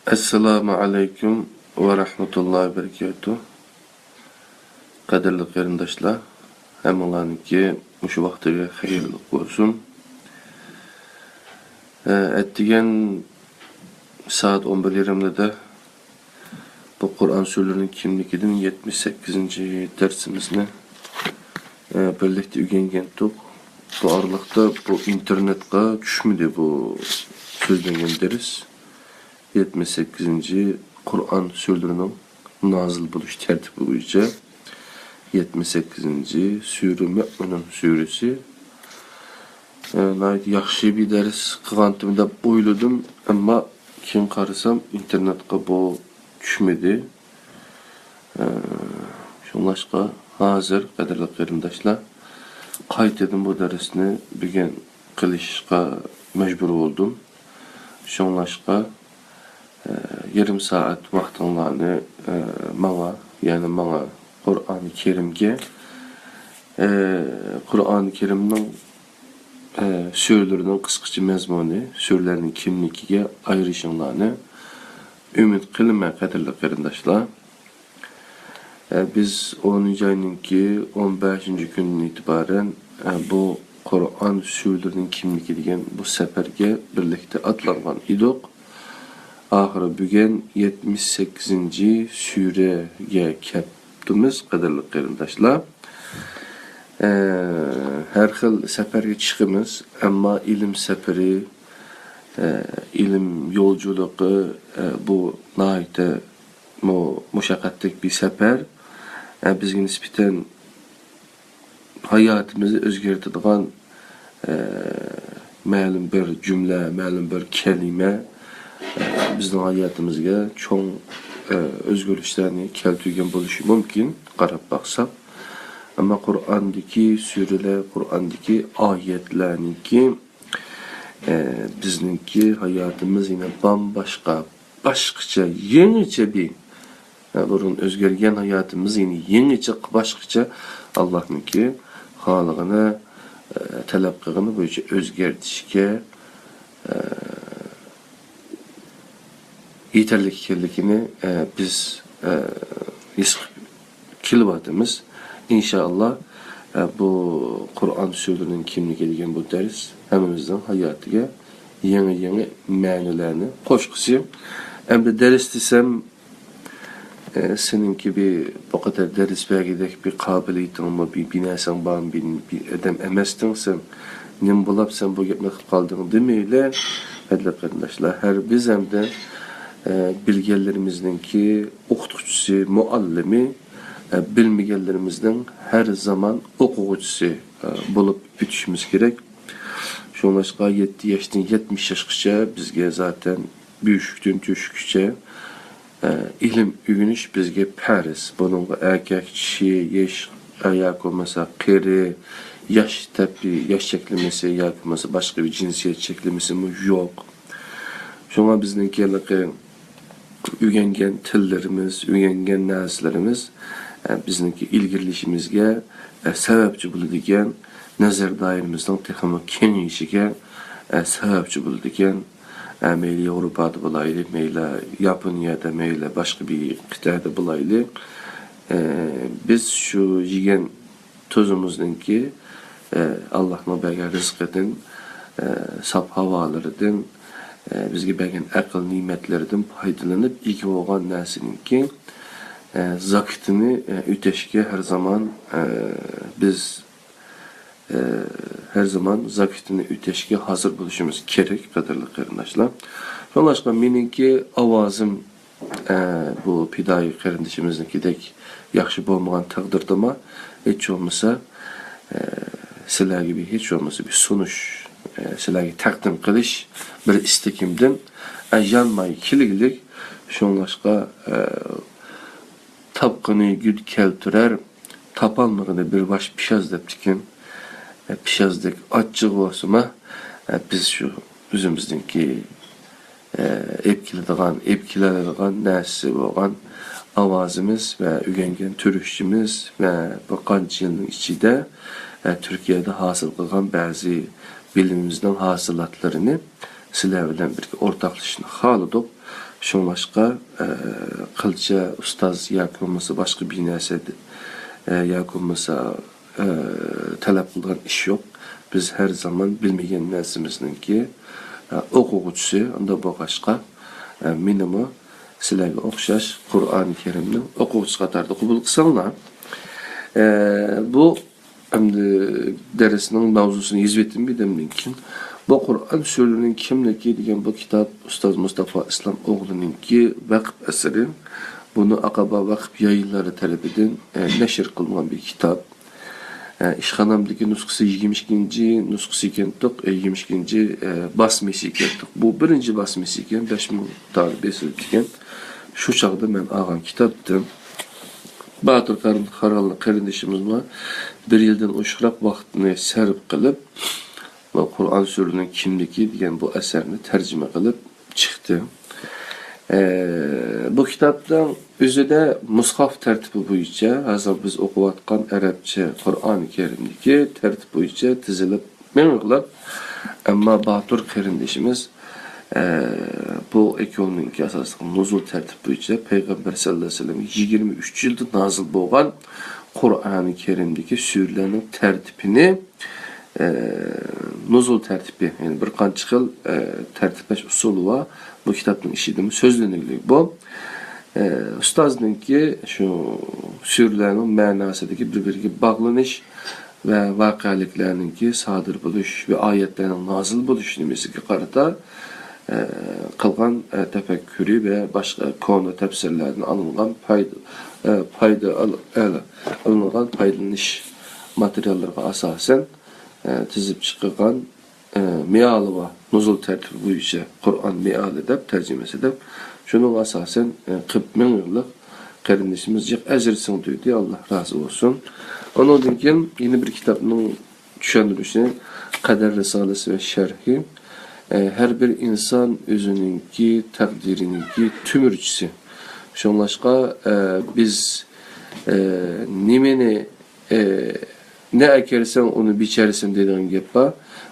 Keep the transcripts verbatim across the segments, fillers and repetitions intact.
ئەسسالامۇ ئەلەيكۇم ۋە رەھمەتۇللاھى ۋە بەرىكاتۇھ. قەدىرلىك قېرىنداشلار، ھەممىڭلارنىڭكى مۇشۇ ۋاقتىغا خەيرلىك بولسۇن. ئەتىگەن سائەت ئون بىر يېرىملىرىدا بۇ قۇرئان سۈرىلىرىنىڭ كىملىكىدىن يەتمىش سەككىزىنچى دەرسىمىزنى، ئە، بىرلىكتە ئۆگەنگەنتۇق. بۇ ئارىلىقتا بۇ ئىنتېرنېتقا چۈشمىدى بۇ سۆزلەنگەن دەرس. يەتمىش سەككىزىنچى قۇرئان سۈرىلىرىنىڭ نازىل بولۇش تەرتىپى بويىچە يەتمىش سەككىزىنچى سۈرە مۆمىنۇن سۈرىسى. ئە، ناھايىتى ياخشى بىر دەرس قىلغانتىم دەپ ئويلىدىم، ئەمما كېيىن قارىسام، ئىنتېرنېتقا بۇ چۈشمىدى. ئە، شۇڭلاشقا ھازىر، قەدىرلىك قېرىنداشلار، قايتىدىن بۇ دەرسنى بۈگۈن قىلىشقا مەجبۇر بولدۇم. شۇڭلاشقا، ئە، يېرىم سائەت ۋاقتىڭلارنى، ئە، ماڭا، يەنى ماڭا قۇرئانى كەرىمگە، ئە، قۇرئانى كەرىمنىڭ، ئە، سۈرىلىرىنىڭ قىسقىچە مەزمۇنى، سۈرىلەرنىڭ كىملىكىگە ئايرىشىڭلارنى ئۈمىد قىلىمەن، قەدىرلىك قېرىنداشلار. ئە، بىز ئونىنچى ئاينىڭكى ئون بەشىنچى كۈنىدىن ئېتىبارەن، ئە، بۇ قۇرئان سۈرىلىرىنىڭ كىملىكى دېگەن بۇ سەپەرگە بىرلىكتە ئاتلانغان ئىدۇق. ئاخىرى بۈگۈن يەتمىش سەككىزىنچى سۈرىگە كەپتىمىز، قەدىرلىك قېرىنداشلار. ئە، ھەر خىل سەپەرگە چىقىمىز، ئەمما ئىلىم سەپىرى، ئە، ئىلىم يولچىلىقى، ئە، بۇ ناھايىتى مۇ-، مۇشەققەتلىك بىر سەپەر. ئە، بىزگە نىسبەتەن ھاياتىمىزنى ئۆزگەرتىدىغان، ئە، مەلۇم بىر جۈملە، مەلۇم بىر كەلىمە، ئە، بىزنىڭ ھاياتىمىزغا چوڭ، ئە، ئۆزگىرىشلەرنى كەلتۈرگەن بولۇشى مۇمكىن، قاراپ باقساق. ئەمما قۇرئاندىكى سۈرىلەر، قۇرئاندىكى ئايەتلەرنىڭكى ئە، بىزنىڭكى ھاياتىمىز يەنە بامباشقا، باشقىچە، يېڭىچە بىر، ئە، بۇرۇن ئۆزگەرگەن ھاياتىمىز يەنە يېڭىچە، باشقىچە، ئاللاھنىڭكى خالىغىنى، ئە، تەلەپ قىلغىنى بويىچە ئۆزگەرتىشكە، ئە، يېتەرلىك ئىكەنلىكىنى، ئە، بىز، ئە، ھېس قىلىپ كېلىۋاتىمىز. ئىنشائاللا، ئە، بۇ قۇرئان سۈرىلىرىنىڭ كىملىكى دېگەن بۇ دەرس ھەممىمىزنىڭ ھاياتىغا يېڭى-يېڭى مەنىلەرنى قوشقۇسى. ئەمدى دەرس دېسەم، ئە، سېنىڭكى بىر بۇ قەدەر دەرس بەرگۈدەك بىر قابىلىيىتىڭمۇ، بىر، بىر نەرسەڭ بارمۇ، بىر، بىر ئادەم ئەمەستىڭ سەن. نېمە بولاپ سەن بۇ گەپنى قىلىپ قالدىڭ دېمەيلى، قەدىرلىك قېرىنداشلار. ھەر بىز ھەمدە، ئە، بىلگەنلىرىمىزنىڭكى ئوقۇتقۇچىسى، مۇئەللىمى، ئە، بىلمىگەنلىرىمىزنىڭ ھەر زامان ئوقۇغۇچىسى، ئە، بولۇپ ئۆتۈشىمىز كېرەك. شۇڭلاشقا يەتتە ياشتىن يەتمىش ياشقىچە بىزگە زاتەن بۆشۈكتىن تۆشۈككىچە، ئە، ئىلىم ئۆگىنىش بىزگە پەرز. بۇنىڭغا ئەركەك، چىشى، ياش، ياكى بولمىسا قېرى، ياش تەپى، ياش چەكلىمىسى ياكى بولمىسا باشقا بىر جىنسىيەت چەكلىمىسىمۇ يوق. شۇڭا بىزنىڭكى ھېلىقى ئۆگەنگەن تىللىرىمىز، ئۆگەنگەن نەرسىلىرىمىز، ئە، بىزنىڭكى ئىلگىرىلىشىمىزگە، ئە، سەۋەبچى بولىدىكەن، نەزەر دائىرىمىزنىڭ تېخىمۇ كېڭىيىشىگە، ئە، سەۋەبچى بولىدىكەن. ئە، مەيلى ياۋروپادا بولايلى، مەيلى ياپونىيەدە، مەيلى باشقا بىر قىتئەدە بولايلى. ئە، بىز شۇ يېگەن تۇزىمىزنىڭكى، ئە، ئاللاھنىڭ بەرگەن رىزقىدىن، ئە، ساپ ھاۋالىرىدىن، ئە، بىزگە بەرگەن ئەقىل نېمەتلىرىدىن پايدىلىنىپ ئىگە بولغان نەرسىنىڭكى، ئە، زاكىتىنى، ئە، ئۆتەشكە ھەر زامان، ئە، بىز، ئە، ھەر زامان زاكىتىنى ئۆتەشكە ھازىر بولۇشىمىز كېرەك، قەدىرلىك قېرىنداشلار. شۇڭلاشقا مېنىڭكى ئاۋازىم ئە، بۇ پىدائىي قېرىندىشىمىزنىڭكىدەك ياخشى بولمىغان تەقدىردىمۇ، ھېچ بولمىسا، ئە، سىلەرگە بىر، ھېچ بولمىسا بىر سۇنۇش، ئە، سىلەرگە تەقدىم قىلىش بىر ئىستىكىمدىن، ئە، يانماي كېلىگلىك. شۇڭلاشقا، ئە، تاپقىنى گۈل كەلتۈرەر، تاپالمىغىنى بىر باش پىياز دەپتىكەن. ئە، پىيازدەك ئاچچىق بولسىمۇ، ئە، بىز شۇ ئۆزىمىزنىڭكى، ئە، ئېلىپ كېلىدىغان، ئېلىپ كېلەلەيدىغان نەرسىسى بولغان ئاۋازىمىز ۋە ئۆگەنگەن تۈركچىمىز ۋە بىر قانچە يىلنىڭ ئىچىدە، ئە، تۈركىيەدە ھاسىل قىلغان بەزى بىلىمىمىزنىڭ ھاسىلاتلىرىنى سىلەر بىلەن بىرگە ئورتاقلىشىشنى خالىدۇق. شۇڭلاشقا، ئە، قىلچە ئۇستاز ياكى بولمىسا باشقا بىر نەرسە، ئە، ياكى بولمىسا، ئە، تەلەپ قىلىدىغان ئىش يوق. بىز ھەر زامان بىلمىگەن نەرسىمىزنىڭكى، ئە، ئوقۇغۇچىسى، ئۇنداق بولغاچقا، ئە، مېنىمۇ سىلەرگە ئوخشاش قۇرئان كەرىمنىڭ ئوقۇغۇچىسى قاتارىدا قوبۇل قىلساڭلار. ئە، بۇ ئەمدى دەرسنىڭ ماۋزۇسىنى يېزىۋېتىم بىردەمدىن كېيىن. بۇ قۇرئان سۈرىلىرىنىڭ كىملىكى دېگەن بۇ كىتاب ئۇستاز مۇستافا ئىسلام ئوغلىنىڭكى ۋەقىپ ئەسىرى. بۇنى ئاقابا ۋەقىپ يايىنلىرى تەرىپىدىن، ئە، نەشر قىلىنغان بىر كىتاب. ئە، ئىشخانامدىكى نۇسخىسى يىگىرمە ئىككىنچى نۇسخىسى ئىكەنتۇق، ئە، يىگىرمە ئىككىنچى، ئە، باسمىسى ئىكەنتۇق. بۇ بىرىنچى باسمىسى ئىكەن، بەش مىڭ دانە بېسىلىپتىكەن. شۇ چاغدا مەن ئالغان كىتابتىن. باتۇر قارىن-، قارىن-، قېرىندىشىمىزمۇ بىر يىلدىن ئوشۇقراق ۋاقىتنى سەرپ قىلىپ، بۇ قۇرئان سۈرىنىڭ كىملىكى دېگەن بۇ ئەسەرنى تەرجىمە قىلىپ چىقتى. ئە، بۇ كىتابنىڭ ئۆزىدە مۇسھاف تەرتىپى بويىچە، ھازىر بىز ئوقۇۋاتقان ئەرەبچە قۇرئان كەرىمدىكى تەرتىپ بويىچە تىزىلىپ مېڭىغلار. ئەمما باتۇر قېرىندىشىمىز، ئە، بۇ ئەكيولنىڭكى ئاساسلىق نۇزۇل تەرتىپى بويىچە پەيغەمبەر سەللەللاھۇ ئەلەيھى ۋەسەللەمگە يىگىرمە ئۈچ يىلدا نازىل بولغان قۇرئانى كەرىمدىكى سۈرىلەرنىڭ تەرتىپىنى، ئە، نۇزۇل تەرتىپى، يەنى بىر قانچە خىل، ئە، تەرتىپلەش ئۇسۇلى بار. بۇ كىتابنىڭ ئىچىدىمۇ سۆزلىنىگلىك بۇ. ئە، ئۇستازنىڭكى شۇ سۈرىلەرنىڭ مەناسىدىكى بىر-بىرىگە باغلىنىش ۋە ۋەقەلىكلەرنىڭكى سادىر بولۇش ۋە ئايەتلەرنىڭ نازىل بولۇش نېمىسىگە قارىتا، ئە، قىلغان، ئە، تەپەككۇرى ۋە باشقا كونا تەپسىرلەردىن ئالىنغان پايدا، ئە، پايدا ئال-، ئە، ئالىنغان پايدىلىنىش ماتېرىياللىرىغا ئاساسەن، ئە، تىزىپ چىقىرغان، ئە، مېئالى بار. نۇزۇل تەرتىپى بويىچە قۇرئان مېئالى دەپ تەرجىمىسى دەپ. شۇنىڭغا ئاساسەن، ئە، قىرىق مىڭ يىللىق قېرىندىشىمىز جىق ئەجىر سىڭدۈردى، ئاللا رازى بولسۇن. ئۇنىڭدىن كېيىن يەنە بىر كىتابنىڭ چۈشەندۈرۈشى، قەدەر رىسالىسى ۋە شەرھى. ئە، ھەر بىر ئىنسان ئۆزىنىڭكى تەقدىرىنىڭكى تۈمۈرچىسى. شۇڭلاشقا، ئە، بىز، ئە، نېمىنى، ئە، نە ئەكەلسەڭ، ئۇنى بىچەرسەن دەيدىغان گەپ بار.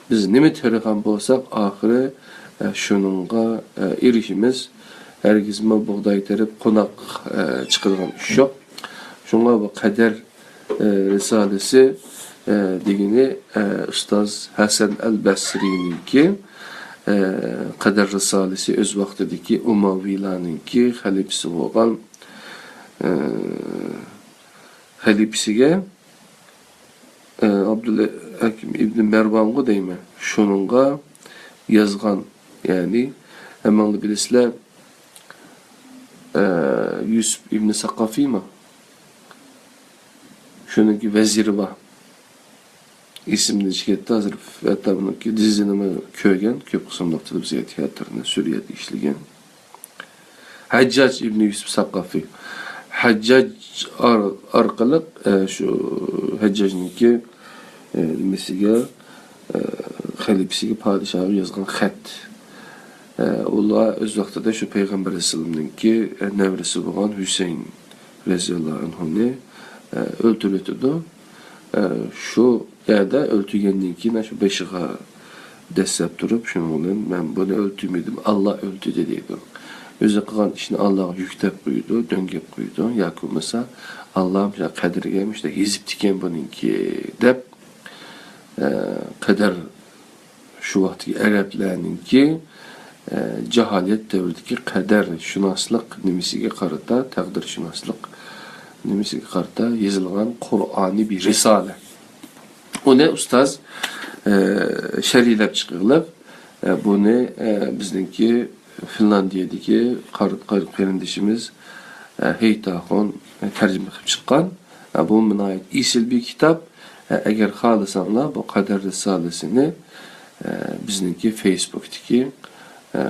بىز نېمە تېرىغان بولساق، ئاخىرى، ئە، شۇنىڭغا، ئە، ئېرىشىمىز. ھەرگىزمۇ بۇغداي تېرىپ قوناق، ئە، چىقىدىغان ئىش يوق. شۇڭا بۇ قەدەر ئە، رىسالىسى، ئە، دېگىنى، ئە، ئۇستاز ھەسەن ئەل بەسرىنىڭكى، ئە، قەدەر رىسالىسى ئۆز ۋاقتىدىكى ئۇمەۋىيلارنىڭكى خەلىپىسى بولغان، ئە، خەلىپىسىگە، ئە، ئابدۇلھەكىم ئىبنى مەرۋانغۇ دەيمەن، شۇنىڭغا يازغان، يەنى ھەممىڭلار بىلىسىلەر، ئە، يۈسۈپ ئىبنى ساقافىما؟ شۇنىڭكى ۋەزىرى بار. ئېسىمدىن چىقىپ كەتتى ھازىر. ھەتتا بۇنىڭكى دىزىنىمۇ كۆرگەن، كۆپ قىسىملىق تېلېۋىزىيە تىياتىرىنى سۈرىيەدە ئىشلىگەن. ھەججاج ئىبنى يۈسۈپ ساقافى. ھەججاج ئار-، ئارقىلىق، ئە، شۇ ھەججاجنىڭكى، ئە، نېمىسىگە، ئە، خەلىپىسىگە، پادىشاھىغا يازغان خەت. ئە، ئۇلار ئۆز ۋاقتىدا شۇ پەيغەمبەر ئەلەيھىسسالامنىڭكى، ئە، نەۋرىسى بولغان ھۈسەيىن رەزىياللاھۇ ئەنھۇنى، ئە، ئۆلتۈرۈۋېتىدۇ. ئە، شۇ يەردە ئۆلتۈرگەندىن كېيىن، شۇ بېشىغا دەسسەپ تۇرۇپ، شۇنىڭ بىلەن، «مەن بۇنى ئۆلتۈرمىدىم، ئاللا ئۆلتۈردى» دەيدۇ. ئۆزى قىلغان ئىشنى ئاللاغا يۈكلەپ قويىدۇ، دۆڭگەپ قويىدۇ. ياكى بولمىسا، «ئاللا مۇشۇ قەدىرگە مۇشۇنداق يېزىپتىكەن بۇنىڭكى» دەپ، ئە، قەدەر شۇ ۋاقىتتىكى ئەرەبلەرنىڭكى، ئە، جاھالىيەت دەۋرىدىكى قەدەرشۇناسلىق نېمىسىگە قارىتا، تەقدىرشۇناسلىق نېمىسىگە قارىتا يېزىلغان قۇرئانىي بىر رىسالە. ئۇنى ئۇستاز، ئە، شەرھلەپ چىقىغلىق، ئە، بۇنى، ئە، بىزنىڭكى فىنلاندىيەدىكى قار-، قار-، قېرىندىشىمىز، ئە، ھېيتاخۇن، ئە، تەرجىمە قىلىپ چىققان. ئە، بۇ ناھايىتى ئېسىل بىر كىتاب. ئە، ئەگەر خالىساڭلار، بۇ قەدەر رىسالىسىنى، ئە، بىزنىڭكى فېيسبۇكتىكى، ئە،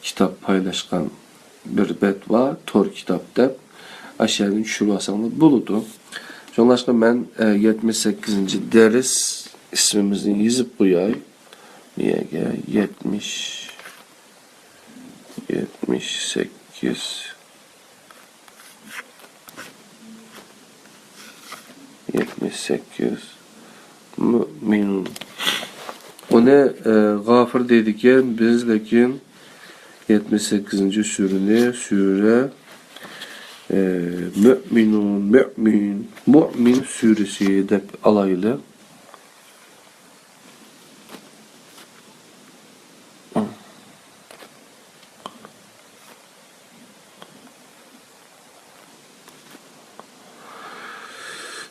كىتاب پايلاشقان بىر بەت بار، تور كىتاب دەپ، ئاشۇ يەردىن چۈشۈرۈۋالساڭلار بولىدۇ. شۇڭلاشقا مەن، ئە، يەتمىش سەككىزىنچى دەرس ئىسمىمىزنى يېزىپ قوياي. بۇ يەرگە يەتمىش، يەتمىش سەككىز، يەتمىش سەككىز مۇئمىنۇن. ئۇنى، ئە، غافىر دەيدىكەن، بىز لېكىن يەتمىش سەككىزىنچى سۈرىنى سۈرە، ئە، مۆمىنۇن، مۆمىن، مۆمىن سۈرىسى دەپ ئالايلى.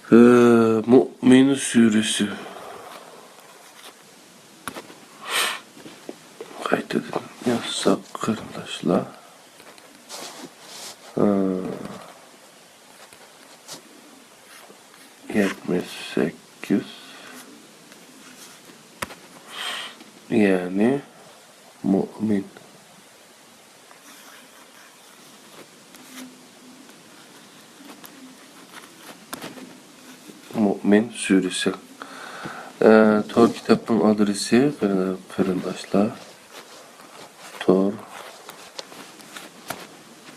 ئە، مۆمىن سۈرىسى. قايتىدىن يازساق، قېرىنداشلار. ئە، يەتمىش سەككىز. يەنى مۆمىن. مۆمىن سۈرىسى. ئە، تور كىتابنىڭ ئادرېسى، قېرىنداشلار. تور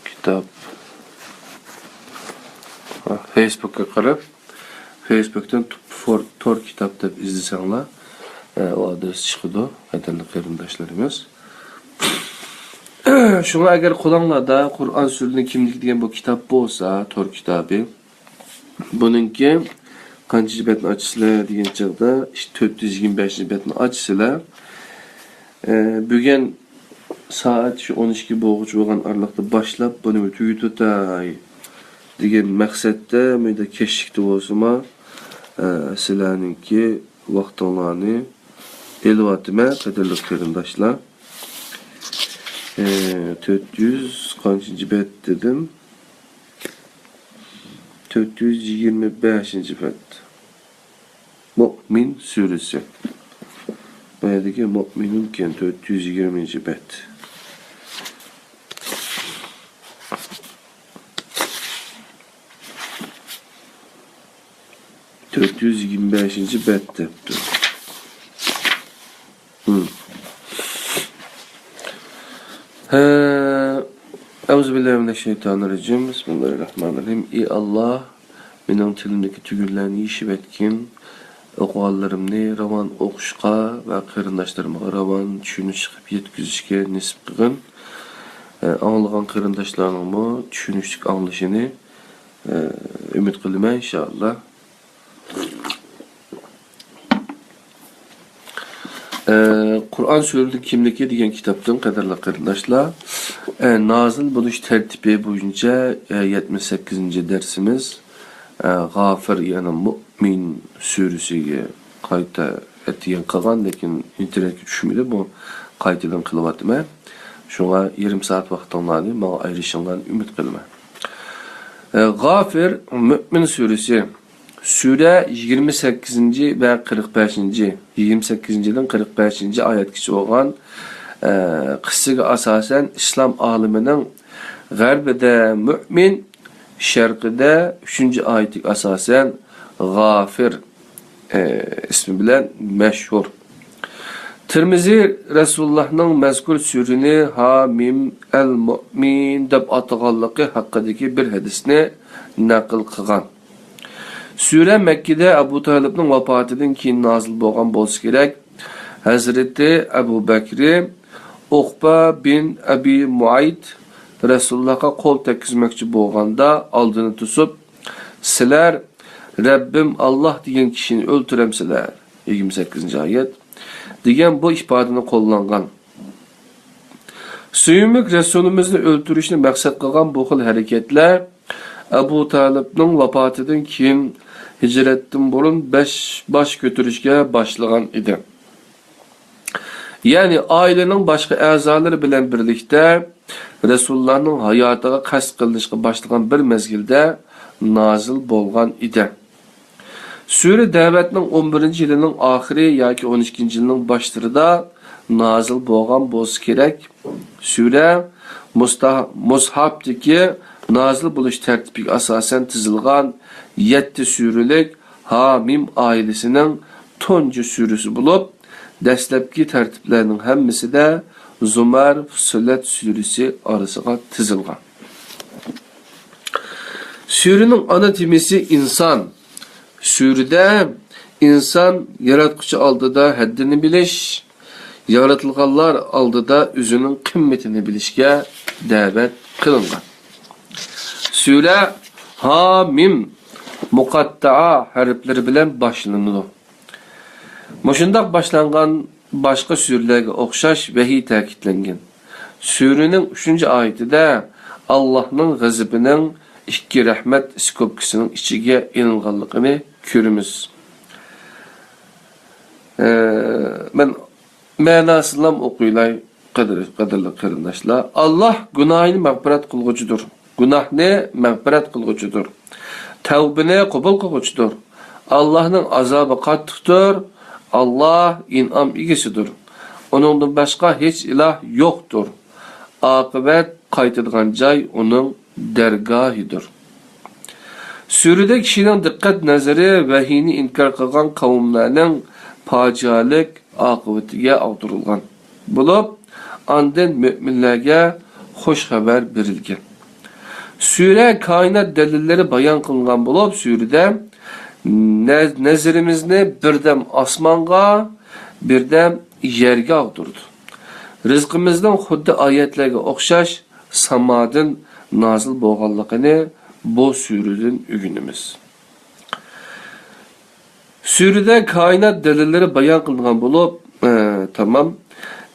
كىتاب. ھە، فېيسبۇكقا قىرىپ، فېيسبۇكتىن تور، تور كىتاب دەپ ئىزدىسەڭلار، ئە، ئۇ ئادرېس چىقىدۇ، قەدىرلىك قېرىنداشلىرىمىز. شۇڭا ئەگەر قولۇڭلاردا قۇرئان سۈرىنىڭ كىملىكى دېگەن بۇ كىتاب بولسا، تور كىتابى، بۇنىڭكى قانچىنچى بەتنى ئاچىسىلەر دېگەن چاغدا، ئىشتە تۆت يۈز يىگىرمە بەشىنچى بەتنى ئاچىسىلەر. ئە، بۈگۈن سائەت شۇ ئون ئىككى بولغۇچە بولغان ئارىلىقتا باشلاپ، بۇنى تۈگىتىۋېتەي دېگەن مەقسەتتە، مۇنداق كەچلىكتە بولسىمۇ، ئە، سىلەرنىڭكى ۋاقتىڭلارنى ئېلىۋاتىمەن، قەدىرلىك قېرىنداشلار. ئە، تۆت يۈز قانچىنچى بەت دېدىم؟ تۆت يۈز يىگىرمە بەشىنچى بەت. مۆمىن سۈرىسى. بۇ يەردىكى مۆمىنۇنكەن، تۆت يۈز يىگىرمىنچى بەت. تۆت يۈز يىگىرمە بەشىنچى بەت دەپتۇ. ھە. ئەئۇزۇ بىللاھى مىنەششەيتانىررەجىم. بىسمىللاھىررەھمانىررەھىم. ئى ئاللاھ، مېنىڭ تىلىمدىكى تۈگۈنلەرنى يېشىۋەتكىن. ئوقۇغانلىرىمنى راۋان ئوقۇشقا ۋە قېرىنداشلىرىمغا راۋان چۈشىنىش قىلىپ يەتكۈزۈشكە نېسىپ قىلغىن. ئە، ئاڭلىغان قېرىنداشلارنىڭمۇ چۈشىنىشلىك ئاڭلىشىنى، ئە، ئۈمىد قىلىمەن، ئىنشائاللاھ. ئە، قۇرئان سۈرىلىرىنىڭ كىملىكى دېگەن كىتابتىن، قەدىرلىك قېرىنداشلار، ئە، نازىل بولۇش تەرتىپى بويىچە، ئە، يەتمىش سەككىزىنچى دەرسىمىز، ئە، غافىر، يەنى مۆمىن سۈرىسىگە قايتا ئەتىگەن قىلغان، لېكىن ئىنتېرنېتكە چۈشمىدى، بۇ قايتىدىن قىلىۋاتىمەن. شۇڭا يېرىم سائەت ۋاقتىڭلارنى ماڭا ئايرىشىڭلارنى ئۈمىد قىلىمەن. ئە، غافىر، مۆمىن سۈرىسى. سۈرە يىگىرمە سەككىزىنچى ۋە قىرىق بەشىنچى، يىگىرمە سەككىزىنچىدىن قىرىق بەشىنچى ئايەتكىچە بولغان، ئە، قىسسىگە ئاساسەن ئىسلام ئالىمىنىڭ غەربىدە مۆمىن، شەرقىدە ئۈچىنچى ئايىتىگە ئاساسەن غافىر، ئە، ئىسمى بىلەن مەشھۇر. تىرمىزى رەسۇلۇللاھنىڭ مەزكۇر سۈرىنى ھا مىم ئەل مۆمىن دەپ ئاتىغانلىقى ھەققىدىكى بىر ھەدىسنى نەقىل قىلغان. سۈرە مەككىدە ئەبۇ تالىپنىڭ ۋاپاتىدىن كېيىن نازىل بولغان بولسا كېرەك. ھەزرىتى ئەبۇ بەكرى ئۇقبە بىن ئەبى مۇئەيت رەسۇلۇللاھقا قول تەگكۈزمەكچى بولغاندا ئالدىنى توسۇپ، «سىلەر رەببىم ئاللاھ دېگەن كىشىنى ئۆلتۈرەمسىلەر؟» يىگىرمە سەككىزىنچى ئايەت. دېگەن بۇ ئىپادىنى قوللانغان. سۆيۈملۈك رەسۇلىمىزنى ئۆلتۈرۈشنى مەقسەت قىلغان بۇ خىل ھەرىكەتلەر ئەبۇ تالىپنىڭ ۋاپاتىدىن كېيىن ھىجرەتتىن بۇرۇن بەش، باش كۆتۈرۈشكە باشلىغان ئىدى. يەنى ئائىلىنىڭ باشقا ئەزالىرى بىلەن بىرلىكتە رەسۇلۇللانىڭ ھاياتىغا قەست قىلىنىشقا باشلىغان بىر مەزگىلدە نازىل بولغان ئىدى. سۈرە دەۋەتنىڭ ئون بىرىنچى يىلىنىڭ ئاخىرى ياكى ئون ئىككىنچى يىلىنىڭ باشلىرىدا نازىل بولغان بولسا كېرەك. سۈرە مۇستا-، مۇسھاپتىكى نازىل بولۇش تەرتىپىگە ئاساسەن تىزىلغان يەتتە سۈرىلىك ھا مىم ئائىلىسىنىڭ تۇنجى سۈرىسى بولۇپ، دەسلەپكى تەرتىپلەرنىڭ ھەممىسىدە زۇمەر، فۇسسىلەت سۈرىسى ئارىسىغا تىزىلغان. سۈرىنىڭ ئانا تېمىسى ئىنسان. سۈرىدە ئىنسان ياراتقۇچى ئالدىدا ھەددىنى بىلىش، يارىتىلغانلار ئالدىدا ئۆزىنىڭ قىممىتىنى بىلىشكە دەۋەت قىلىنغان. سۈرە ھامىم مۇقەتتەئە ھەرپلىرى بىلەن باشلىنىدۇ. مۇشۇنداق باشلانغان باشقا سۈرىلەرگە ئوخشاش ۋەھىي تەكىتلەنگەن. سۈرىنىڭ ئۈچىنچى ئايىتىدە ئاللاھنىڭ غەزىپىنىڭ ئىككى رەھمەت ئىسكوپكىسىنىڭ ئىچىگە ئېلىنغانلىقىنى كۆرىمىز. ئە، مەن مەناسىنىلا ئوقۇيلاي، قەدىر-، قەدىرلىك قېرىنداشلار. ئاللاھ گۇناھىنى مەغپىرەت قىلغۇچىدۇر. گۇناھنى مەغپىرەت قىلغۇچىدۇر. تەۋبىنى قوبۇل قىلغۇچىدۇر. ئاللاھنىڭ ئازابى قاتتىقتۇر. ئاللاھ ئىنئام ئىگىسىدۇر. ئۇنىڭدىن باشقا ھېچ ئىلاھ يوقتۇر. ئاقىۋەت، قايتىدىغان جاي ئۇنىڭ دەرگاھىدۇر. سۈرىدە كىشىنىڭ دىققەت نەزىرى ۋەھىينى ئىنكار قىلغان قەۋملەرنىڭ پاجىئەلىك ئاقىۋىتىگە ئاغدۇرۇلغان بولۇپ، ئاندىن مۆمىنلەرگە خۇش خەۋەر بېرىلگەن. سۈرە كائىنات دەلىللىرى بايان قىلىنغان بولۇپ، سۈرىدە نە-، نەزىرىمىزنى بىردەم ئاسمانغا، بىردەم يەرگە ئاغدۇرىدۇ. رىزقىمىزنىڭ خۇددى ئايەتلەرگە ئوخشاش سامادىن نازىل بولغانلىقىنى بۇ سۈرىدىن ئۆگىنىمىز. سۈرىدە كائىنات دەلىللىرى بايان قىلىنغان بولۇپ، ئە، تامام.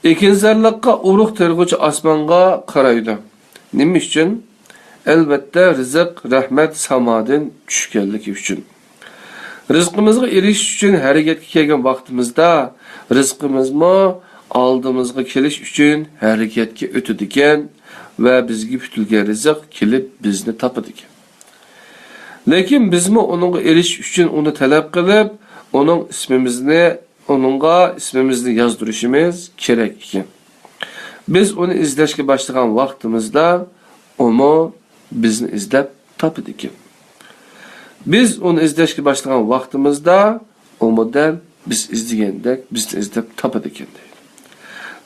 ئېكىنزارلىققا ئۇرۇق تېرىغۇچى ئاسمانغا قارايدۇ. نېمە ئۈچۈن؟ ئەلۋەتتە، رىزىق، رەھمەت سامادىن چۈشكەنلىكى ئۈچۈن. رىزقىمىزغا ئېرىشىش ئۈچۈن ھەرىكەتكە كەلگەن ۋاقتىمىزدا، رىزقىمىزمۇ ئالدىمىزغا كېلىش ئۈچۈن ھەرىكەتكە ئۆتىدىكەن ۋە بىزگە پۈتۈلگەن رىزىق كېلىپ بىزنى تاپىدىكەن. لېكىن بىزمۇ ئۇنىڭغا ئېرىشىش ئۈچۈن ئۇنى تەلەپ قىلىپ، ئۇنىڭ ئىسمىمىزنى، ئۇنىڭغا ئىسمىمىزنى يازدۇرۇشىمىز كېرەك ئىكەن. بىز ئۇنى ئىزدەشكە باشلىغان ۋاقتىمىزدا، ئۇمۇ بىزنى ئىزدەپ تاپىدىكەن. بىز ئۇنى ئىزدەشكە باشلىغان ۋاقتىمىزدا، ئۇمۇ دەل بىز ئىزدىگەندەك بىزنى ئىزدەپ تاپىدىكەن، دەيدۇ.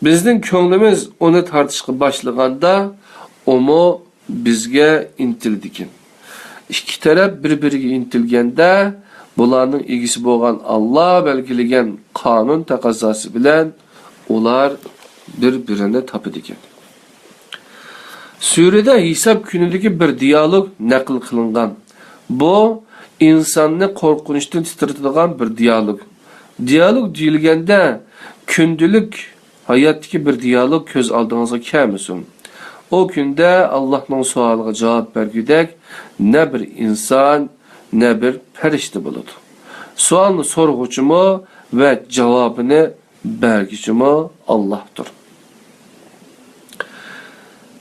بىزنىڭ كۆڭلىمىز ئۇنى تارتىشقا باشلىغاندا، ئۇمۇ بىزگە ئىنتىلىدىكەن. ئىككى تەرەپ بىر-بىرىگە ئىنتىلگەندە، بۇلارنىڭ ئىگىسى بولغان ئاللا بەلگىلىگەن قانۇن تەقەززاسى بىلەن ئۇلار بىر-بىرىنى تاپىدىكەن. سۈرىدە ھېساب كۈنىدىكى بىر دىيالوگ نەقىل قىلىنغان. بۇ ئىنساننى قورقۇنچتىن تىترىتىدىغان بىر دىيالوگ. دىيالوگ دېيىلگەندە، كۈندىلىك ھاياتتىكى بىر دىيالوگ كۆز ئالدىڭىزغا كەلمىسۇن. ئۇ كۈندە ئاللاھنىڭ سوئالىغا جاۋاب بەرگۈدەك نە بىر ئىنسان، نە بىر پەرىشتە بولىدۇ. سوئالنى سورىغۇچىمۇ ۋە جاۋابىنى بەرگۈچىمۇ ئاللاھتۇر.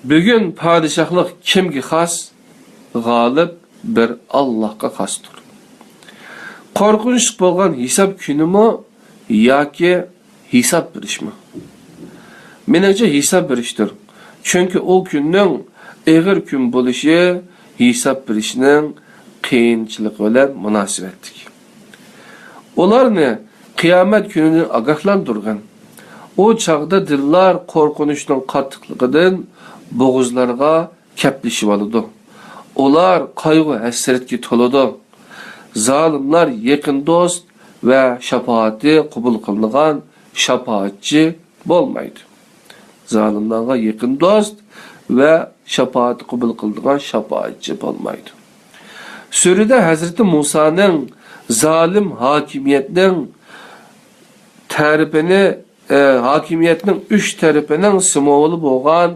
بۈگۈن پادىشاھلىق كىمگە خاس؟ غالىب بىر ئاللاھقا خاستۇر. قورقۇنچلۇق بولغان ھېساب كۈنىمۇ ياكى ھېساب بېرىشمۇ؟ مېنىڭچە، ھېساب بېرىشتۇر. چۈنكى ئۇ كۈننىڭ ئېغىر كۈن بولۇشى ھېساب بېرىشنىڭ قىيىنچىلىقى بىلەن مۇناسىۋەتلىك. ئۇلارنى قىيامەت كۈنىدىن ئاگاھلاندۇرغىن. ئۇ چاغدا دىللار قورقۇنچنىڭ قاتتىقلىقىدىن بوغۇزلارغا كەپلىشىۋالىدۇ. ئۇلار قايغۇ-ھەسرەتكە تولىدۇ. زالىملار يېقىن دوست ۋە شاپائىتى قوبۇل قىلىنغان شاپائەتچى بولمايدۇ. زالىملارغا يېقىن دوست ۋە شاپائەتى قوبۇل قىلىنغان شاپائەتچى بولمايدۇ. سۈرىدە ھەزرىتى مۇسانىڭ زالىم ھاكىمىيەتنىڭ تەرىپىنى، ئە، ھاكىمىيەتنىڭ ئۈچ تەرىپىنىڭ سىمۋولى بولغان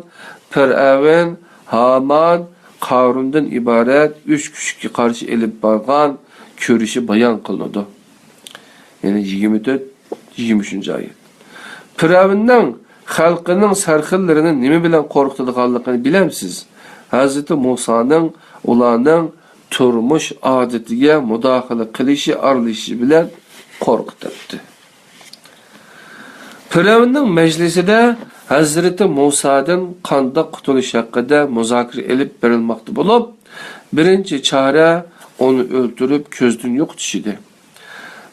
پىرئەۋن، ھامان، قارۇندىن ئىبارەت ئۈچ كۈچكە قارشى ئېلىپ بارغان كۈرىشى بايان قىلىنىدۇ. يەنى يىگىرمە تۆت، يىگىرمە ئۈچىنچى ئايەت. پىرئەۋننىڭ خەلقىنىڭ سەرخىللىرىنى نېمە بىلەن قورقۇتىدىغانلىقىنى بىلەمسىز؟ ھەزرىتى مۇسانىڭ ئۇلارنىڭ تۇرمۇش ئادىتىگە مۇداخىلە قىلىشى، ئارىلىشىشى بىلەن قورقۇتاتتى. پىرئەۋننىڭ مەجلىسىدە ھەزرىتى مۇسادىن قانداق قۇتۇلۇش ھەققىدە مۇزاكىرە ئېلىپ بېرىلماقتا بولۇپ، بىرىنچى چارە ئۇنى ئۆلتۈرۈپ كۆزدىن يوقىتىش ئىدى.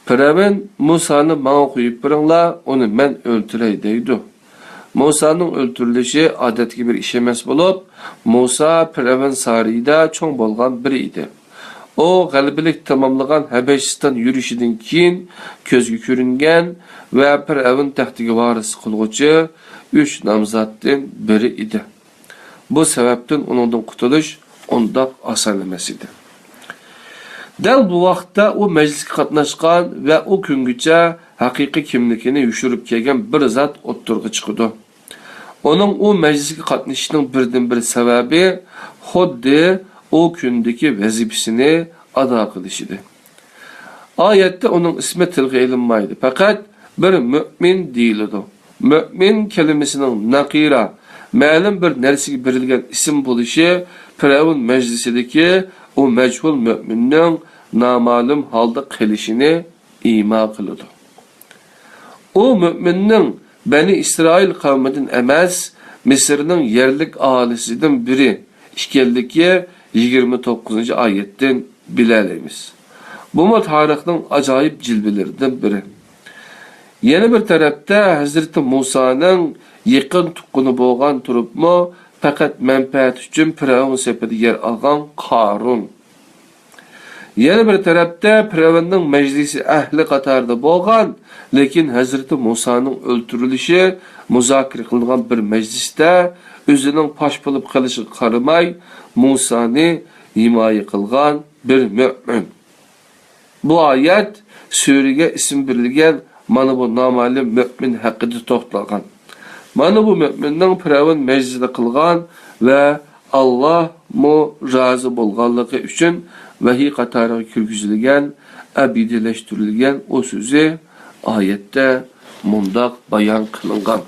پىرئەۋن مۇسانى ماڭا قويۇپ بېرىڭلار، ئۇنى مەن ئۆلتۈرەي دەيدۇ. مۇسانىڭ ئۆلتۈرۈلۈشى ئادەتتىكى بىر ئىش ئەمەس بولۇپ، مۇسا پىرئەۋن سارىيىدا چوڭ بولغان بىرى ئىدى. ئۇ غەلىبىلىك تاماملىغان ھەبەشىستان يۈرۈشىدىن كېيىن كۆزگە كۆرۈنگەن ۋە پىرئەۋن تەختىگە ۋارىسلىق قىلغۇچى ئۈچ نامزاتتىن بىرى ئىدى. بۇ سەۋەبتىن ئۇنىڭدىن قۇتۇلۇش ئۇنداق ئاسان ئەمەس ئىدى. دەل بۇ ۋاقىتتا ئۇ مەجلىسكە قاتناشقان ۋە ئۇ كۈنگىچە ھەقىقىي كىملىكىنى يوشۇرۇپ كەلگەن بىر زات ئوتتۇرىغا چىقىدۇ. ئۇنىڭ ئۇ مەجلىسكە قاتنىشىشىنىڭ بىردىنبىر سەۋەبى خۇددى ئۇ كۈندىكى ۋەزىپىسىنى ئادا قىلىش ئىدى. ئايەتتە ئۇنىڭ ئىسمى تىلغا ئېلىنمايدۇ، پەقەت بىر مۆمىن دېيىلىدۇ. مۆمىن كەلىمىسىنىڭ نەقىرە، مەلۇم بىر نەرسىگە بېرىلگەن ئىسىم بولۇشى پىرئەۋن مەجلىسىدىكى ئۇ مەجھۇل مۆمىننىڭ نامەلۇم ھالدا قېلىشىنى ئىما قىلىدۇ. ئۇ مۆمىننىڭ بەنى ئىسرائىل قەۋمىدىن ئەمەس، مىسىرنىڭ يەرلىك ئاھالىسىدىن بىرى ئىكەنلىكى يىگىرمە توققۇزىنچى ئايەتتىن بىلەلەيمىز. بۇمۇ تارىخنىڭ ئاجايىپ جىلۋىلىرىدىن بىرى. يەنە بىر تەرەپتە، ھەزرىتى مۇسانىڭ يېقىن تۇغقىنى بولغان تۇرۇپمۇ پەقەت مەنپەئەت ئۈچۈن پىرئەۋن سېپىدە يەر ئالغان قارۇن. يەنە بىر تەرەپتە، پىرئەۋننىڭ مەجلىسى ئەھلى قاتارىدا بولغان، لېكىن ھەزرىتى مۇسانىڭ ئۆلتۈرۈلۈشى مۇزاكىرە قىلىنغان بىر مەجلىستە ئۆزىنىڭ پاش بولۇپ قېلىشىغا قارىماي، مۇسانى ھىمايە قىلغان بىر مۆمىن. بۇ ئايەت سۈرىگە ئىسىم بېرىلگەن مانا بۇ نامەلۇم مۆمىن ھەققىدە توختالغان. مانا بۇ مۆمىننىڭ پىرئەۋن مەجلىسىدە قىلغان ۋە ئاللاھمۇ رازى بولغانلىقى ئۈچۈن ۋەھىي قاتارىغا كىرگۈزۈلگەن، ئەبەدىيلەشتۈرۈلگەن ئۇ سۆزى ئايەتتە مۇنداق بايان قىلىنغان.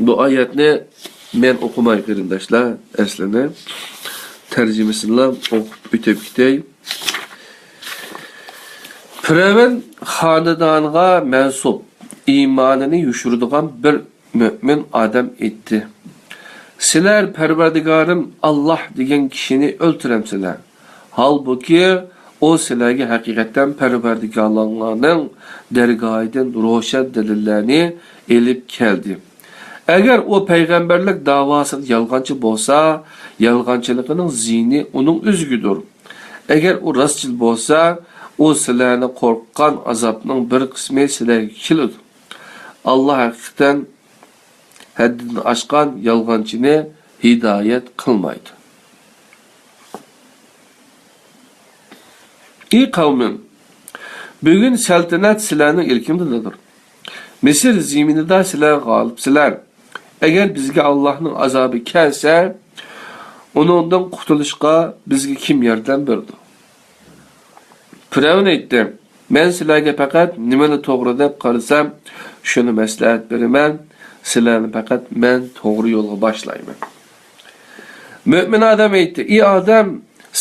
بۇ ئايەتنى مەن ئوقۇماي، قېرىنداشلار، ئەسلىنى تەرجىمىسىنىلا ئوقۇپ ئۆتۈپ كېتەي. پىرئەۋن خانىدانىغا مەنسۇپ، ئىمانىنى يوشۇرىدىغان بىر مۆمىن ئادەم ئېيتتى، سىلەر پەرۋەردىگارىم ئاللاھ دېگەن كىشىنى ئۆلتۈرەمسىلەر؟ ھالبۇكى، ئۇ سىلەرگە ھەقىقەتەن پەرۋەردىگارلىرىڭلارنىڭ دەرگاھىدىن روشەن دەلىللەرنى ئېلىپ كەلدى. ئەگەر ئۇ پەيغەمبەرلىك داۋاسىدا يالغانچى بولسا، يالغانچىلىقىنىڭ زىيىنى ئۇنىڭ ئۆزىگىدۇر. ئەگەر ئۇ راستچىل بولسا، ئۇ سىلەرنى قورقۇتقان ئازابنىڭ بىر قىسمى سىلەرگە كېلىدۇ. ئاللاھ ھەقىقەتەن ھەددىدىن ئاشقان يالغانچىنى ھىدايەت قىلمايدۇ. ئى قەۋمىم! بۈگۈن سەلتەنەت سىلەرنىڭ ئىلكىڭدىدۇر. مىسىر زېمىنىدا سىلەر غالىبسىلەر. ئەگەر بىزگە ئاللاھنىڭ ئازابى كەلسە، ئۇنىڭدىن قۇتۇلۇشقا بىزگە كىم ياردەم بېرىدۇ؟ پىرئەۋن ئېيتتى، مەن سىلەرگە پەقەت نېمىنى توغرا دەپ قارىسام، شۇنى مەسلىھەت بېرىمەن، سىلەرنى پەقەت مەن توغرا يولغا باشلايمەن. مۆمىن ئادەم ئېيتتى، ئى ئادەم،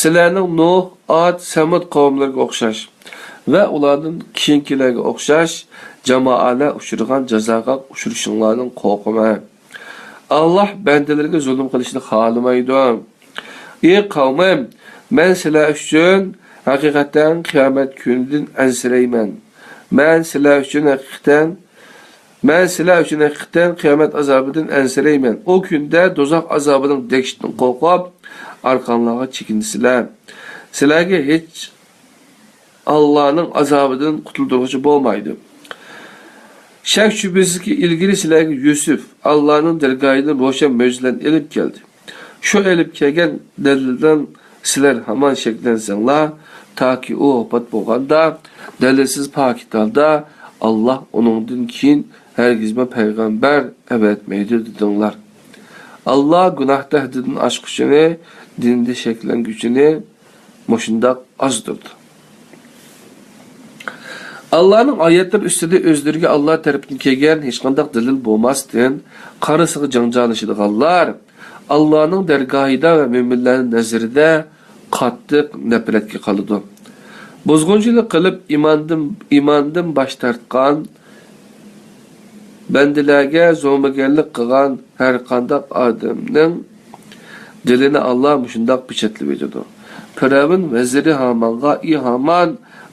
سىلەرنىڭ نۇھ، ئاد، سەمۇد قەۋملىرىگە ئوخشاش ۋە ئۇلاردىن كېيىنكىلەرگە ئوخشاش جامائەلەر ئۇچرىغان جازاغا ئۇچرىشىڭلاردىن قورقىمەن. ئاللاھ بەندىلىرىگە زۇلۇم قىلىشنى خالىمايدۇ. ئى قەۋمىم، مەن سىلەر ئۈچۈن ھەقىقەتەن قىيامەت كۈنىدىن ئەنسىرەيمەن. مەن سىلەر ئۈچۈن ھەقىقەتەن، مەن سىلەر ئۈچۈن ھەقىقەتەن قىيامەت ئازابىدىن ئەنسىرەيمەن. ئۇ كۈندە دوزاخ ئازابىنىڭ دەھشىتىدىن قورقۇپ، ئارقاڭلارغا چېكىنىسىلەر. سىلەرگە ھېچ ئاللانىڭ ئازابىدىن قۇتۇلدۇرغۇچى بولمايدۇ. شەك-شۈبھىسىزكى، ئىلگىرى سىلەرگە يۈسۈپ ئاللانىڭ دەرگاھىدىن روشەن مۆجىزىلەرنى ئېلىپ كەلدى. شۇ ئېلىپ كەلگەن دەلىلدىن سىلەر ھامان شەكلەنسەڭلار، تاكى ئۇ ۋاپات بولغاندا، دەلىلسىز پاكىت ھالدا، ئاللا ئۇنىڭدىن كېيىن ھەرگىزمۇ پەيغەمبەر ئەۋەتمەيدۇ، دېدىڭلار. ئاللا گۇناھتا ھەددىدىن ئاشقۇچىنى، دىندا شەكلەنگۈچىنى مۇشۇنداق ئازدۇردى. ئاللانىڭ ئايەتلىرى ئۈستىدە ئۆزلىرىگە ئاللا تەرىپىدىن كەلگەن ھېچقانداق دەلىل بولماستىن، قارىسىغا جاڭجالىشىدىغانلار ئاللانىڭ دەرگاھىدا ۋە مۆمىنلەرنىڭ نەزىرىدە قاتتىق نەپرەتكە قالىدۇ. بۇزغۇنچىلىق قىلىپ، ئىماندىن، ئىماندىن باش تارتقان، بەندىلەرگە زومىگەرلىك قىلغان ھەرقانداق ئادەمنىڭ دىلىنى ئاللا مۇشۇنداق پېچەتلىۋېتىدۇ. پىرئەۋن ۋەزىرى ھامانغا، ئى ھامان،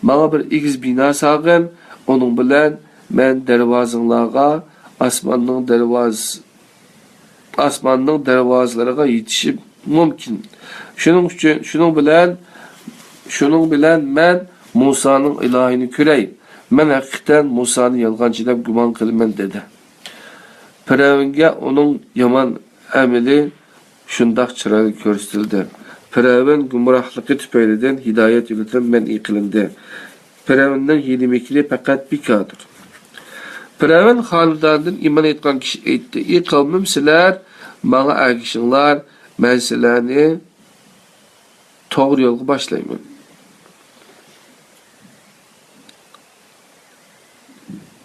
ماڭا بىر ئېگىز بىنا سالغىن، ئۇنىڭ بىلەن مەن دەرۋازىڭلارغا ئاسماننىڭ دەرۋاز-، ئاسماننىڭ دەرۋازىلىرىغا يېتىشى مۇمكىن. شۇنىڭ ئۈچۈن، شۇنىڭ بىلەن، شۇنىڭ بىلەن مەن مۇسانىڭ ئىلاھىنى كۆرەي. مەن ھەقىقەتەن مۇسانى يالغانچى دەپ گۇمان قىلىمەن، دېدى. پىرئەۋنگە ئۇنىڭ يامان ئەمىلى شۇنداق چىرايلىق كۆرسىتىلدى. پىرئەۋن گۇمراھلىقى تۈپەيلىدىن ھىدايەت يولىدىن مەنئى قىلىندى. پىرئەۋننىڭ ھىيلە-مىكرى پەقەت بىكاردۇر. پىرئەۋن خانىدانىدىن ئىمان ئېيتقان كىشى ئېيتتى: «ئى قەۋمىم، سىلەر ماڭا ئەگىشىڭلار، مەن سىلەرنى توغرا يولغا باشلايمەن.»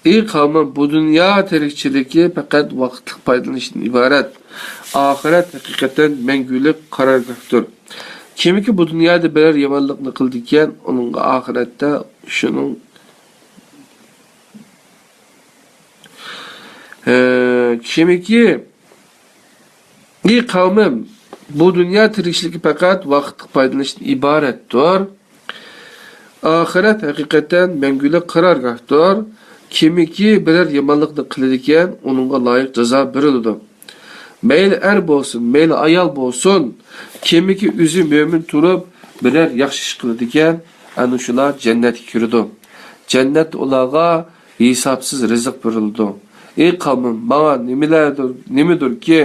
ئى قەۋمىم، بۇ دۇنيا تىرىكچىلىكى پەقەت ۋاقىتلىق پايدىلىنىشتىن ئىبارەت. ئاخىرەت ھەقىقەتەن مەڭگۈلۈك قارارگاھتۇر. كىمكى بۇ دۇنيادا بىرەر يامانلىقنى قىلىدىكەن، ئۇنىڭغا ئاخىرەتتە شۇنىڭ، ھە، كىمكى ئى قەۋمىم، بۇ دۇنيا تىرىكچىلىكى پەقەت ۋاقىتلىق پايدىلىنىشتىن ئىبارەتتۇر. ئاخىرەت ھەقىقەتەن مەڭگۈلۈك قارارگاھتۇر. كىمكى بىرەر يامانلىقنى قىلىدىكەن، ئۇنىڭغا لايىق جازا بېرىلىدۇ. مەيلى ئەر بولسۇن، مەيلى ئايال بولسۇن، كىمكى ئۆزى مۆمىن تۇرۇپ، بىرەر ياخشى ئىش قىلىدىكەن، ئەنە شۇلار جەننەتكە كىرىدۇ. جەننەتتە ئۇلارغا ھېسابسىز رىزىق بېرىلىدۇ. ئى قەۋمىم، ماڭا نېمىلەردۇر، نېمىدۇركى،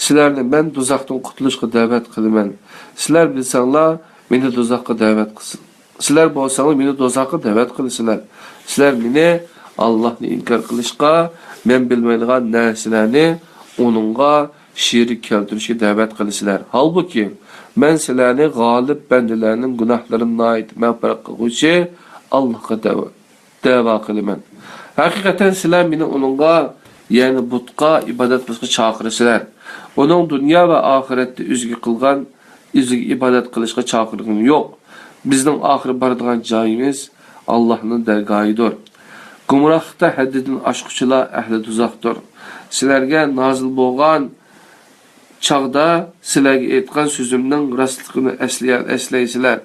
سىلەرنى مەن دوزاختىن قۇتۇلۇشقا دەۋەت قىلىمەن. سىلەر بىلسەڭلار، مېنى دوزاخقا دەۋەت قىلسىڭ، سىلەر بولساڭلار مېنى دوزاخقا دەۋەت قىلىسىلەر. سىلەر مېنى ئاللاھنى ئىنكار قىلىشقا، مەن بىلمەيدىغان نەرسىلەرنى ئۇنىڭغا شېرىك كەلتۈرۈشكە دەۋەت قىلىسىلەر. ھالبۇكى، مەن سىلەرنى غالىب بەندىلەرنىڭ گۇناھلىرىنى ناھايىتى مەغپىرەت قىلغۇچى ئاللاھقا دەۋ-، دەۋا قىلىمەن. ھەقىقەتەن سىلەر مېنى ئۇنىڭغا، يەنى بۇتقا ئىبادەت قىلىشقا چاقىرىسىلەر. ئۇنىڭ دۇنيا ۋە ئاخىرەتتە ئۆزىگە قىلغان، ئۆزىگە ئىبادەت قىلىشقا چاقىرغىنى يوق. بىزنىڭ ئاخىرى بارىدىغان جايىمىز ئاللاھنىڭ دەرگاھىدۇر. گۇمراھلىقتا ھەددىدىن ئاشقۇچىلار ئەھلى دوزاختۇر. سىلەرگە نازىل بولغان چاغدا سىلەرگە ئېيتقان سۆزۈمنىڭ راستلىقىنى ئەسلىيە-، ئەسلەيسىلەر.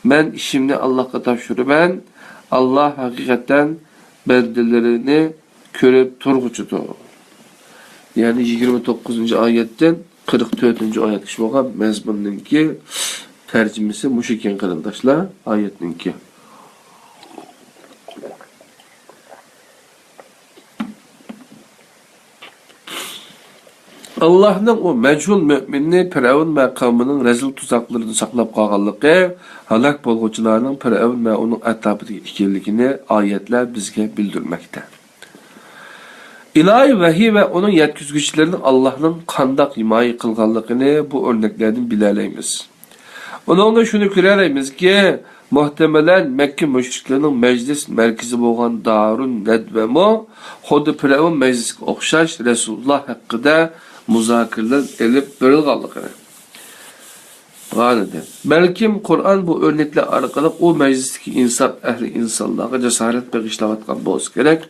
مەن ئىشىمنى ئاللاھقا تاپشۇرىمەن. ئاللاھ ھەقىقەتەن بەندىلىرىنى كۆرۈپ تۇرغۇچىدۇر. يەنى يىگىرمە توققۇزىنچى ئايەتتىن قىرىق تۆتىنچى ئايەتكىچە بولغان مەزمۇننىڭكى تەرجىمىسى مۇشۇ ئىكەن، قېرىنداشلار، ئايەتنىڭكى. ئاللاھنىڭ ئۇ مەجھۇل مۆمىننى پىرئەۋن ۋە قەۋمىنىڭ رەزىل تۇزاقلىرىدىن ساقلاپ قالغانلىقى، ھالاك بولغۇچىلارنىڭ پىرئەۋن ۋە ئۇنىڭ ئەتراپىدىكى ئىكەنلىكىنى ئايەتلەر بىزگە بىلدۈرمەكتە. ئىلاھىي ۋەھىي ۋە ئۇنىڭ يەتكۈزگۈچىلىرىنى ئاللاھنىڭ قانداق ھىمايە قىلغانلىقىنى بۇ ئۆرنەكلەردىن بىلەلەيمىز. ئۇنىڭدىن شۇنى كۆرەلەيمىزكى، مۇھتەمىلەن مەككە مۇشرىكلىرىنىڭ مەجلىس مەركىزى بولغان دارۇن نەدۋەمۇ خۇددى پىرئەۋن مەجلىسىگە ئوخشاش رەسۇلۇللاھ ھەققىدە مۇزاكىرىلەر ئېلىپ بېرىلغانلىقىنى. بەلكىم قۇرئان بۇ ئۆرنەكلەر ئارقىلىق ئۇ مەجلىستىكى ئىنساپ ئەھلى ئىنسانلارغا جاسارەت بېغىشلاۋاتقان بولسا كېرەك.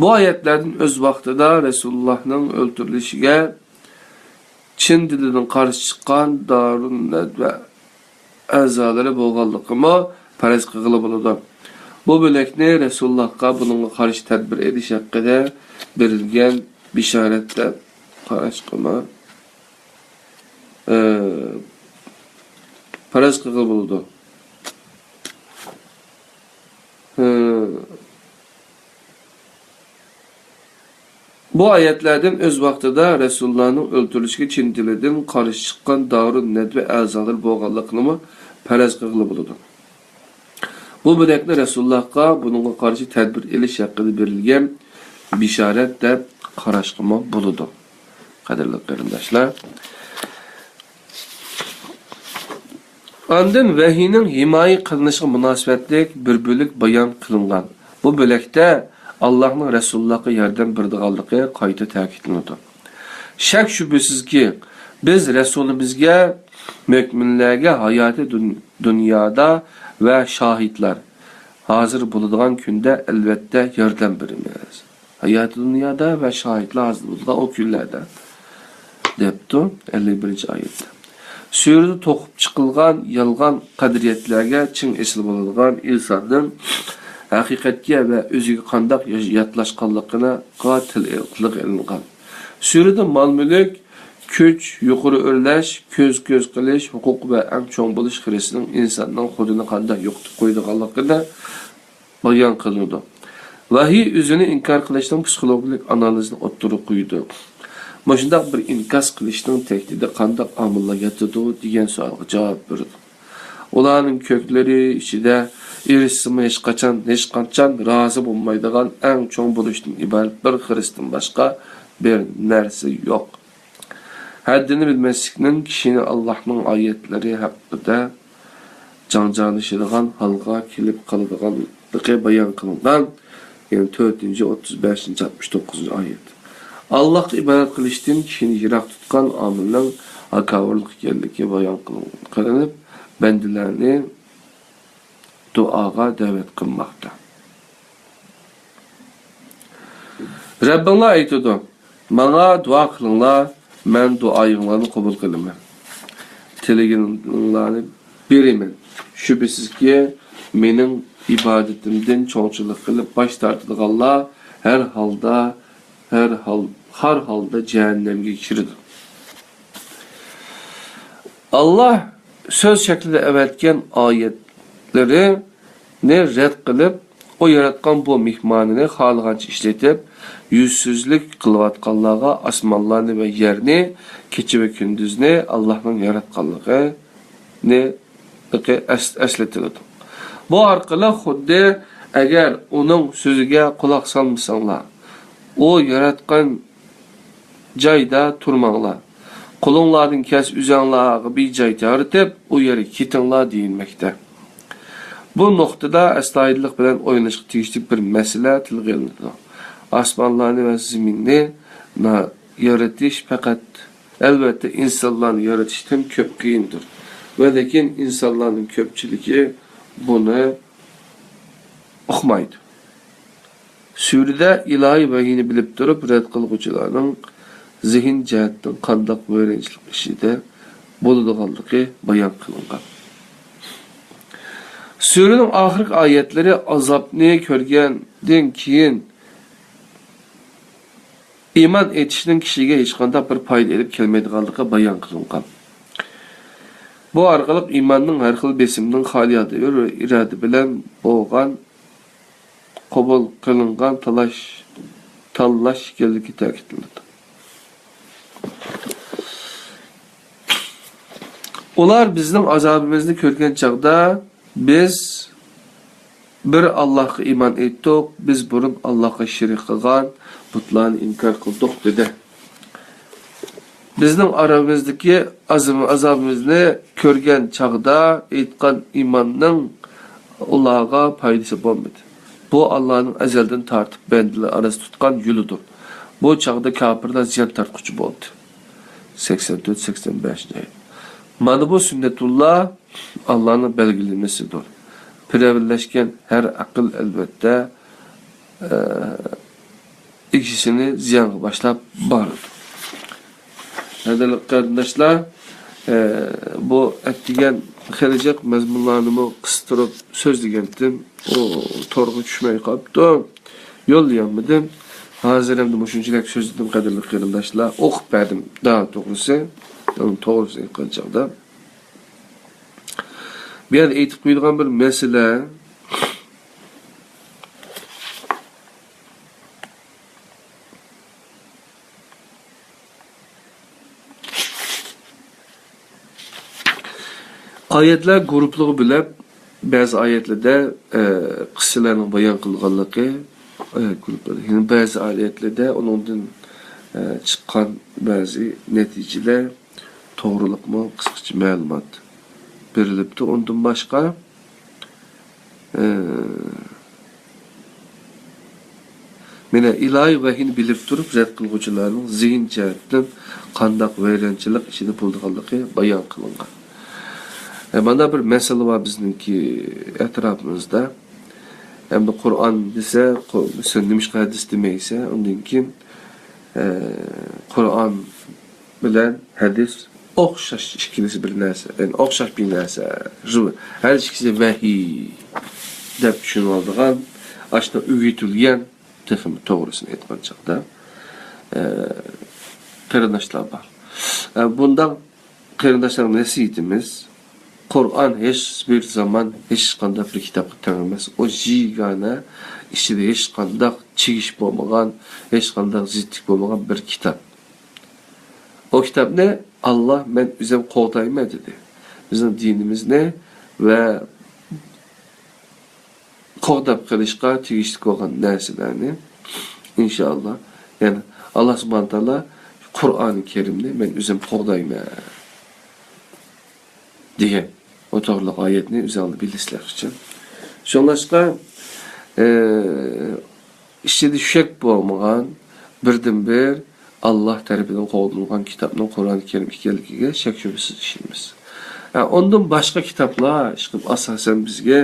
بۇ ئايەتلەردىن ئۆز ۋاقتىدا رەسۇلۇللاھنىڭ ئۆلتۈرۈلۈشىگە چىن دىلىدىن قارشى چىققان دارۇن نەدۋە ئەزالىرى بولغانلىقىمۇ پەرەز قىلغىلى بولىدۇ. بۇ بۆلەكنى رەسۇلۇللاھقا بۇنىڭغا قارشى تەدبىر ئېلىش ھەققىدە بېرىلگەن بېشارەت دەپ قاراشقىمۇ، ئى، پەرەز قىلغىلى بولىدۇ. ئى، بۇ ئايەتلەردىن ئۆز ۋاقتىدا رەسۇلۇللانىڭ ئۆلتۈرۈلۈشىگە چىن دىلىدىن قارشى چىققان دارۇن نەدۋە ئەزالىرى بولغانلىقىنىمۇ پەرەز قىلغىلى بولىدۇ. بۇ بۆلەكنى رەسۇلۇللاھقا بۇنىڭغا قارشى تەدبىر ئېلىش ھەققىدە بېرىلگەن بېشارەت دەپ قاراشقىمۇ بولىدۇ. قەدىرلىك قېرىنداشلار، ئاندىن ۋەھىينىڭ ھىمايە قىلىنىشىغا مۇناسىۋەتلىك بىر بۆلەك بايان قىلىنغان. بۇ بۆلەكتە ئاللاھنىڭ رەسۇلۇللاھقا ياردەم بېرىدىغانلىقى قايتا تەكىتلىنىدۇ. شەك-شۈبھىسىزكى، بىز رەسۇلىمىزگە، مۆمىنلەرگە ھاياتى دۇن-، دۇنيادا ۋە شاھىتلار، ھازىر بولىدىغان كۈندە ئەلۋەتتە ياردەم بېرىمىز. ھاياتى دۇنيادا ۋە شاھىتلار ھازىر بولىدىغان ئۇ كۈنلەردە، دەپتۇ ئەللىك بىرىنچى ئايەتتە. سۈرىدە توقۇپ چىقىلغان يالغان قەدرىيەتلەرگە چىڭ ئېسىل بولىدىغان ئىنساننىڭ ھەقىقەتكە ۋە ئۆزىگە قانداق ياش-، ياتلاشقانلىقىغا تىل-، تىلغا ئېلىنغان. سۈرىدە مال-مۈلۈك، كۈچ، يۇقىرى ئۆرلەش، كۆز-كۆز قىلىش، ھوقۇق ۋە ئەڭ چوڭ بولۇش خىرىسىنىڭ ئىنساننىڭ خۇدىنى قانداق يوقىتىپ قويىدىغانلىقىدا بايان قىلىنىدۇ. ۋەھىي ئۆزىنى ئىنكار قىلىشنىڭ پسىخولوگىيەلىك ئانالىزىنى ئوتتۇرىغا قويىدۇ. مۇشۇنداق بىر ئىنكاس قىلىشنىڭ تەھدىتىدە قانداق ئامىللار ياتىدۇ دېگەن سوئالغا جاۋاب بېرىدۇ. ئۇلارنىڭ كۆكلىرى ئىچىدە ئېرىشسىمۇ ھېچقاچان، ھېچقاچان رازى بولمايدىغان ئەڭ چوڭ بولۇشتىن ئىبارەت بىر خىرىستىن باشقا بىر نەرسە يوق. ھەددىنى بىلمەسلىكنىڭ كىشىنى ئاللاھنىڭ ئايەتلىرى ھەققىدە جاڭجالىشىدىغان ھالغا كېلىپ قالىدىغانلىقى بايان قىلىنغان، يەنى تۆتىنچى، ئوتتۇز بەشىنچى، ئاتمىش توققۇزىنچى ئايەت. ئاللاھقا ئىبادەت قىلىشتىن كىشىنى يىراق تۇتقان ئامىلنىڭ ھاكاۋۇرلۇق ئىكەنلىكى بايان قىلىنىپ، بەندىلەرنى دۇئاغا دەۋەت قىلماقتا. رەببىڭلار ئېيتىدۇ، ماڭا دۇئا قىلىڭلار، مەن دۇئايىڭلارنى قوبۇل قىلىمەن. تىلىگىنىڭلارنى بېرىمەن. شۈبھىسىزكى، مېنىڭ ئىبادىتىمدىن چوڭچىلىق قىلىپ باش تارتىدىغانلار ھەر ھالدا، ھەر ھال، ھەر ھالدا جەھەننەمگە كىرىدۇ. ئاللاھ سۆز شەكلىدە ئەۋەتكەن ئايەتلىرىنى رەت قىلىپ، ئۇ ياراتقان بۇ مېھمانىنى خالىغانچە ئىشلىتىپ، يۈزسىزلىك قىلىۋاتقانلارغا ئاسمانلارنى ۋە يەرنى، كېچە ۋە كۈندۈزنى ئاللاھنىڭ ياراتقانلىقىنى ئەس-، ئەسلىتىلىدۇ. بۇ ئارقىلىق خۇددى ئەگەر ئۇنىڭ سۆزىگە قۇلاق سالمىساڭلار، ئۇ ياراتقان جايدا تۇرماڭلار. قولۇڭلاردىن كەلسە ئۆزۈڭلارغا بىر جاي يارىتىپ، ئۇ يەرگە كېتىڭلار دېيىلمەكتە. بۇ نۇقتىدا ئەستايىدىللىق بىلەن ئويلىنىشقا تېگىشلىك بىر مەسىلە تىلغا ئېلىنىدۇ. ئاسمانلارنى ۋە زېمىننى نا-، يارىتىش پەقەت، ئەلۋەتتە، ئىنسانلارنى يارىتىشتىن كۆپ قىيىندۇر. ۋە لېكىن ئىنسانلارنىڭ كۆپچىلىكى بۇنى ئۇقمايدۇ. سۈرىدە ئىلاھىي ۋەھىينى بىلىپ تۇرۇپ رەت قىلغۇچىلارنىڭ زېھىن جەھەتتىن قانداق ۋەيرانچىلىق ئىچىدە بولىدىغانلىقى بايان قىلىنغان. سۈرىنىڭ ئاخىرقى ئايەتلىرى ئازابنى كۆرگەندىن كېيىن ئىمان ئېيتىشنىڭ كىشىگە ھېچقانداق بىر پايدا ئېلىپ كەلمەيدىغانلىقى بايان قىلىنغان. بۇ ئارقىلىق ئىماننىڭ ھەر خىل بېسىمدىن خالىي ھالدا ۋە ئىرادە بىلەن بولغان قوبۇل قىلىنغان تالاش، تاللاش ئىكەنلىكى تەكىتلىنىدۇ. ئۇلار بىزنىڭ ئازابىمىزنى كۆرگەن چاغدا، بىز بىر ئاللاھقا ئىمان ئېيتتۇق، بىز بۇرۇن ئاللاھقا شېرىك قىلغان بۇتلارنى ئىنكار قىلدۇق، دېدى. بىزنىڭ ئارىمىزدىكى ئازاب-، ئازابىمىزنى كۆرگەن چاغدا ئېيتقان ئىماننىڭ ئۇلارغا پايدىسى بولمىدى. بۇ ئاللانىڭ ئەزەلدىن تارتىپ بەندىلەر ئارىسىدا تۇتقان يولىدۇر. بۇ چاغدا كاپىرلار زىيان تارتقۇچى بولدى. سەكسەن تۆت، سەكسەن بەشىنچى ئايەت. مانا بۇ سۈننەتۇللا، ئاللانىڭ بەلگىلىمىسىدۇر. پىرەۋىللەشكەن ھەر ئەقىل، ئەلۋەتتە، ئە، ئىگىسىنى زىيانغا باشلاپ بارىدۇ. قەدىرلىك قېرىنداشلار، ئە، بۇ ئەتىگەن خېلى جىق مەزمۇنلارنىمۇ قىستۇرۇپ سۆزلىگەنتىم. ئۇ تورغا چۈشمەي قاپتۇ. يوللىيالمىدىم. ھازىر ئەمدى مۇشۇنچىلىك سۆزلىدىم، قەدىرلىك قېرىنداشلار. ئوقۇپ بەردىم، داۋا توغرىسى. ئۇنىڭ توغرىسىنى ئېيتقان چاغدا. بۇ يەردە ئېيتىپ قويىدىغان بىر مەسىلە. ئايەتلەر گۇرۇپپىلىغا بۆلۈپ، بەزى ئايەتلەردە، ئە، قىسسىلەرنىڭ بايان قىلغانلىقى، ئە، گۇرۇپپىلار. يەنە بەزى ئايەتلەردە ئۇنىڭدىن، ئە، چىققان بەزى نەتىجىلەر توغرىلىقمۇ قىسقىچە مەلۇمات بېرىلىپتۇ. ئۇندىن باشقا، ئى، مانا ئىلاھىي ۋەھىينى بىلىپ تۇرۇپ رەت قىلغۇچىلارنىڭ زېھىن جەھەتتىن قانداق ۋەيرانچىلىق ئىچىدە بولىدىغانلىقى بايان قىلىنغان. ئە، مانا بىر مەسىلە بار بىزنىڭكى ئەتراپىمىزدا. ئەمدى قۇرئان دېسە، قۇ-، سەن نېمىشقا ھەدىس دېمەيسەن؟ ئۇندىن كېيىن، ئە، قۇرئان بىلەن ھەدىس ئوخشاش، ئىككىلىسى بىر نەرسە، يەنى ئوخشاش بىر نەرسە. ھەر ئىككىسى ۋەھىي دەپ چۈشىنىۋالىدىغان ئاشۇنداق ئۆگىتىلگەن، تېخىمۇ توغرىسىنى ئېيتقان چاغدا، ئە، قېرىنداشلار بار. ئە، بۇنداق قېرىنداشلارغا نەسىھىتىمىز، قۇرئان ھېچ بىر زامان ھېچقانداق بىر كىتابقا تەڭ ئەمەس. ئۇ يېگانە، ئىچىدە ھېچقانداق چىگىش بولمىغان، ھېچقانداق زىتلىق بولمىغان بىر كىتاب. ئۇ كىتابنى ئاللا «مەن ئۆزۈم قوغدايمەن» دېدى. بىزنىڭ دىنىمىزنى ۋە قوغداپ قېلىشقا تېگىشلىك بولغان نەرسىلەرنى، ئىنشائاللا، يەنى ئاللا سۇبھانە تائالا «قۇرئانى كەرىمنى مەن ئۆزۈم قوغدايمەن» دېگەن ئۇ توغرىلىق ئايەتنى ئۆزۈڭلار بىلىسىلەر ئۈچۈن. شۇڭلاشقا، ئى، ئىچىدە شەك بولمىغان، بىردىنبىر ئاللا تەرىپىدىن قوغدىلغان كىتابنىڭ قۇرئانى كەرىم ئىكەنلىكىگە شەك-شۈبھىسىز ئىشىنىمىز. ئە، ئۇندىن باشقا كىتابلار، ئىشقىلىپ، ئاساسەن بىزگە،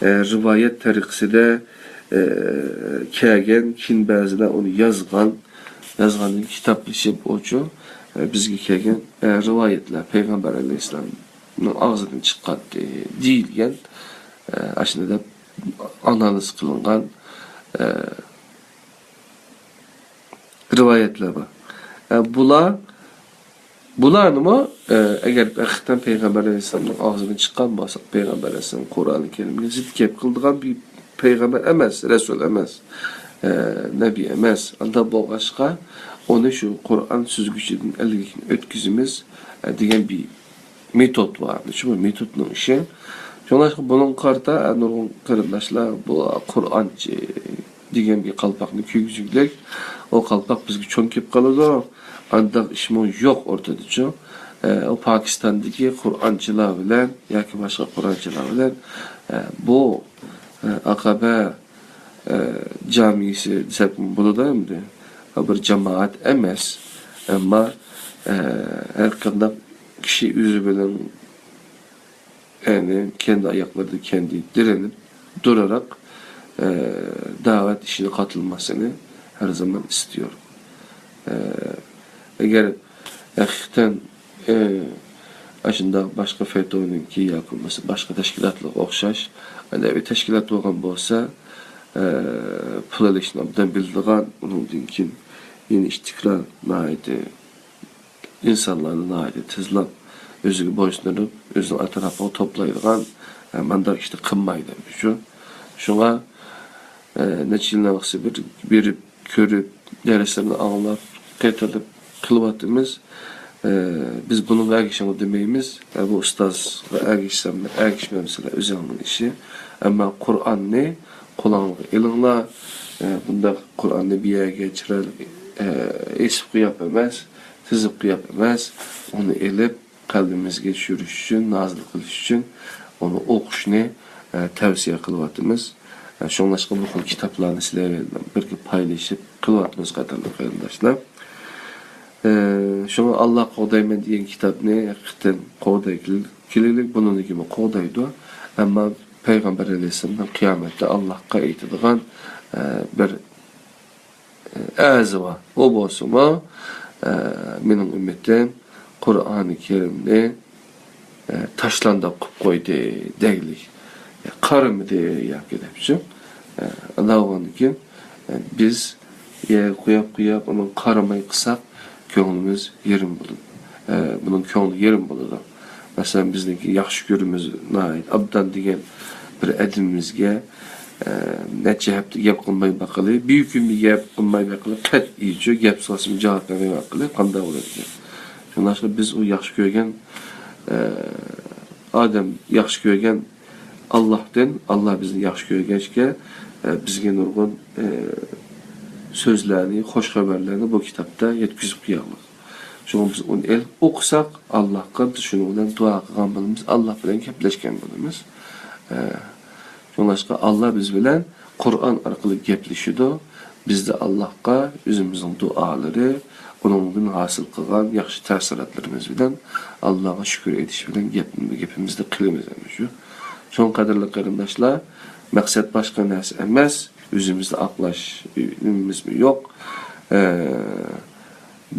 ئە، رىۋايەت تەرىقىسىدە، ئە، كەلگەن، كېيىن بەزىلەر ئۇنى يازغان، يازغاندىن كىتابلىشىپ ئۇچۇ، ئە، بىزگە كەلگەن، ئە، رىۋايەتلەر، پەيغەمبەر ئەلەيھىسسالامنىڭ ئاغزىدىن چىققان، ئە، دېيىلگەن، ئە، ئاشۇنداق دەپ ئانالىز قىلىنغان، ئە، رىۋايەتلەر بار. ئە، بۇلار، بۇلارنىمۇ، ئە، ئەگەر ھەقىقەتەن پەيغەمبەر ئەلەيھىسسالامنىڭ ئاغزىدىن چىققان بولسا، پەيغەمبەر ئەلەيھىسسالام قۇرئانى كەرىمگە زىت گەپ قىلىدىغان بىر پەيغەمبەر ئەمەس، رەسۇل ئەمەس، ئە، نەبىي ئەمەس. ئانداق بولغاچقا، ئۇنى شۇ قۇرئان سۈزگۈچىدىن ئەلگىكىنى ئۆتكۈزىمىز، ئە، دېگەن بىر مېتود بار. شۇ مېتودنىڭ ئىشى. شۇڭلاشقا بۇنىڭغا قارىتا نۇرغۇن قېرىنداشلار بۇ قۇرئانچى دېگەن بىر قالپاقنى كىيگۈزگۈدەك، ئۇ قالپاق بىزگە چوڭ كېلىپ قالىدۇ. ئانداق ئىشمۇ يوق ئوتتۇرىدىچۇ. ئە، ئۇ پاكىستاندىكى قۇرئانچىلار بىلەن ياكى باشقا قۇرئانچىلار بىلەن، ئە، بۇ، ئە، ئاقابە، ئە، جامىسى دېسەكمۇ بولىدۇ ئەمدى. بىر جامائەت ئەمەس، ئەمما، ئە، ھەر قانداق كىشى ئۆزى بىلەن يەنى كەندى ئاياقلىرىدا كەندى دىرىلىپ تۇرۇراق، ئە، دەۋەت ئىشىغا قاتنىماسىنى ھەر زامان ئىستىيور. ئە، ئەگەر ھەقىقەتەن، ئە، ئاشۇنداق باشقا فەيتونىڭكى ياكى بولمىسا باشقا تەشكىلاتلارغا ئوخشاش ئەدەبىي تەشكىلات بولغان بولسا، ئە، پۇل ئېلىشنى ئوبدان بىلىدىغان، ئۇنىڭدىن كېيىن يەنە ئىشتىكرار ناھايىتى ئىنسانلارنى ناھايىتى تېزلا ئۆزىگە بويسۇندۇرۇپ، ئۆزىنىڭ ئەتراپىغا توپلايدىغان، ئە، مانداق ئىشنى قىلمايدۇ شۇ. شۇڭا، ئە، نەچچە يىلنىڭ ئىچىدە بىر بېرىپ، كۆرۈپ، دەرسلەرنى ئاڭلاپ، قېتىلىپ قىلىۋاتىمىز. ئە، بىز بۇنىڭغا ئەگىشىڭ دېمەيمىز. ئە، بۇ ئۇستازغا ئەگىشسەم، ئەگىشمەمسىلەر ئۆزۈڭنىڭ ئىشى. ئەمما قۇرئاننى قولۇڭلارغا ئېلىڭلار. ئە، بۇنداق قۇرئاننى بىر يەرگە چىرايلىق، ئە، ئېسىپ قويۇپ ئەمەس، تىزىپ قويۇپ ئەمەس، ئۇنى ئېلىپ، قەلبىمىزگە چۈشۈرۈش ئۈچۈن، نازىل قىلىش ئۈچۈن ئۇنى ئوقۇشنى، ئە، تەۋسىيە قىلىۋاتىمىز. ئە، شۇڭلاشقا بۇ خىل كىتابلارنى سىلەر بىلەن بىرگە پايلىشىپ قىلىۋاتىمىز، قەدىرلىك قېرىنداشلار. ئە، شۇڭا ئاللا قوغدايمەن دېگەن كىتابنى ھەقىقەتەن قوغداي كېلىلىك، بۇنىڭدىن كېيىنمۇ قوغدايدۇ. ئەمما پەيغەمبەر ئەلەيھىسسالام قىيامەتتە ئاللاھقا ئېيتىدىغان، ئە، بىر ئەرزى بار. ئۇ بولسىمۇ، ئە، مېنىڭ ئۈممىتىم قۇرئانى كەرىمنى، ئە، تاشلانداق قىلىپ قويدى دەيلىك. ئە، قارىمىدى ياكى دەپچۇ. ئە، ئانداق بولغاندىكىن، ئە، بىز يەرگە قويۇپ، قويۇپ، ئۇنى قارىماي قىلساق، كۆڭلىمىز يېرىم بولىدۇ. ئە، بۇنىڭ كۆڭلى يېرىم بولىدۇ. مەسىلەن، بىزنىڭكى ياخشى كۆرىمىز ناھايىتى ئابدان دېگەن بىر ئادىمىمىزگە، ئە، نەچچە ھەپتە گەپ قىلماي باقىلى، بىر كۈن بىر گەپ قىلماي باقىلى، قەتئىيچۇ گەپ سالسىمۇ جاۋاب بەرمەي باقىلى، قانداق بولىدىكەن؟ شۇڭلاشقا بىز ئۇ ياخشى كۆرگەن، ئە، ئادەم ياخشى كۆرگەن ئاللاھتىن، ئاللاھ بىزنى ياخشى كۆرگەچكە، ئە، بىزگە نۇرغۇن، ئە، سۆزلەرنى، خۇش خەۋەرلەرنى بۇ كىتابتا يەتكۈزۈپ قويغانلىق. شۇڭا بىز ئۇنى ئېلىپ ئوقۇساق، ئاللاھقا بىز شۇنىڭ بىلەن دۇئا قىلغان بولىمىز، ئاللاھ بىلەن گەپلەشكەن بولىمىز. ئە، شۇڭلاشقا ئاللاھ بىز بىلەن قۇرئان ئارقىلىق گەپلىشىدۇ. بىزدە ئاللاھقا ئۆزىمىزنىڭ دۇئالىرى، ئۇنىڭدىن ھاسىل قىلغان ياخشى تەسىراتلىرىمىز بىلەن ئاللاھقا شۈكۈر ئېيتىش بىلەن گەپ-، گېپىمىزنى قىلىمىز ئەمدى شۇ. شۇڭا قەدىرلىك قېرىنداشلار، مەقسەت باشقا نەرسە ئەمەس، ئۆزىمىزنى ئاقلاش نېمىمىزمۇ يوق. ئە،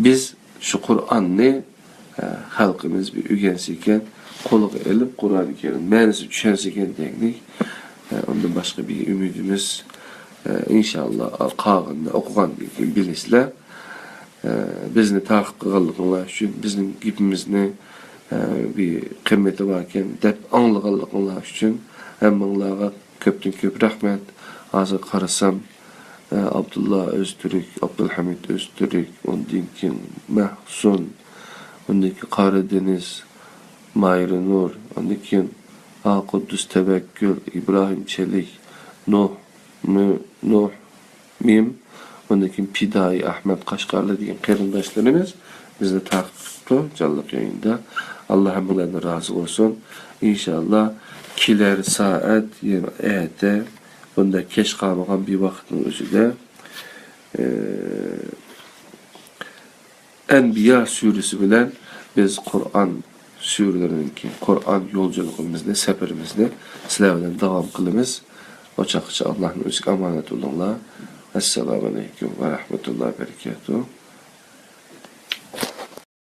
بىز شۇ قۇرئاننى، ئە، خەلقىمىز بىر ئۆگەنسە ئىكەن، قولىغا ئېلىپ قۇرئانى كەرىم مەنىسىنى چۈشەنسە ئىكەن دېگەنلىك، ئە، ئۇندىن باشقا بىر ئۈمىدىمىز ئىنشاللا، قالغىنىنى ئوقۇغاندىن كېيىن بىلىسىلەر. بىزنى تاقىپ قىلغانلىقىڭلار ئۈچۈن، بىزنىڭ گېپىمىزنى بىر قىممىتى باركەن دەپ ئاڭلىغانلىقىڭلار ئۈچۈن ھەممىڭلارغا كۆپتىن كۆپ رەھمەت. ھازىر قارىسام، ئابدۇللا ئۆزتۈرك، ئابدۇلھەمىد ئۆزتۈرك، ئۇندىن كېيىن مەھسۇن، ئۇندىن كېيىن قارادېنىز، مايرىنۇر، ئاندىن كېيىن ئاقۇددۇس تەۋەككۈل، ئىبراھىم چېلىك، نۇھ، مۇ-، نۇھ، مىم، ئۇندىن كېيىن پىدائىي ئەھمەد قەشقەرلى دېگەن قېرىنداشلىرىمىز بىزنى تاقىپ تۇرۇپتۇ جانلىق يايىندا. ئاللا ھەممىڭلاردىن رازى بولسۇن. ئىنشاللا كېلەر سائەت، يەنى ئەتە بۇنداق كەچ قالمىغان بىر ۋاقىتنىڭ ئۆزىدە، ئە، ئەنبىيا سۈرىسى بىلەن بىز قۇرئان سۈرىلىرىنىڭكى قۇرئان يولچىلىقىمىزنى، سەپىرىمىزنى سىلەر بىلەن داۋام قىلىمىز. ئۇ چاغقىچە ئاللانىڭ ئۆزىگە ئامانەت بولۇڭلار. ئەسسالامۇ ئەلەيكۇم ۋە رەھمەتۇللاھى ۋە بەرىكاتۇھ.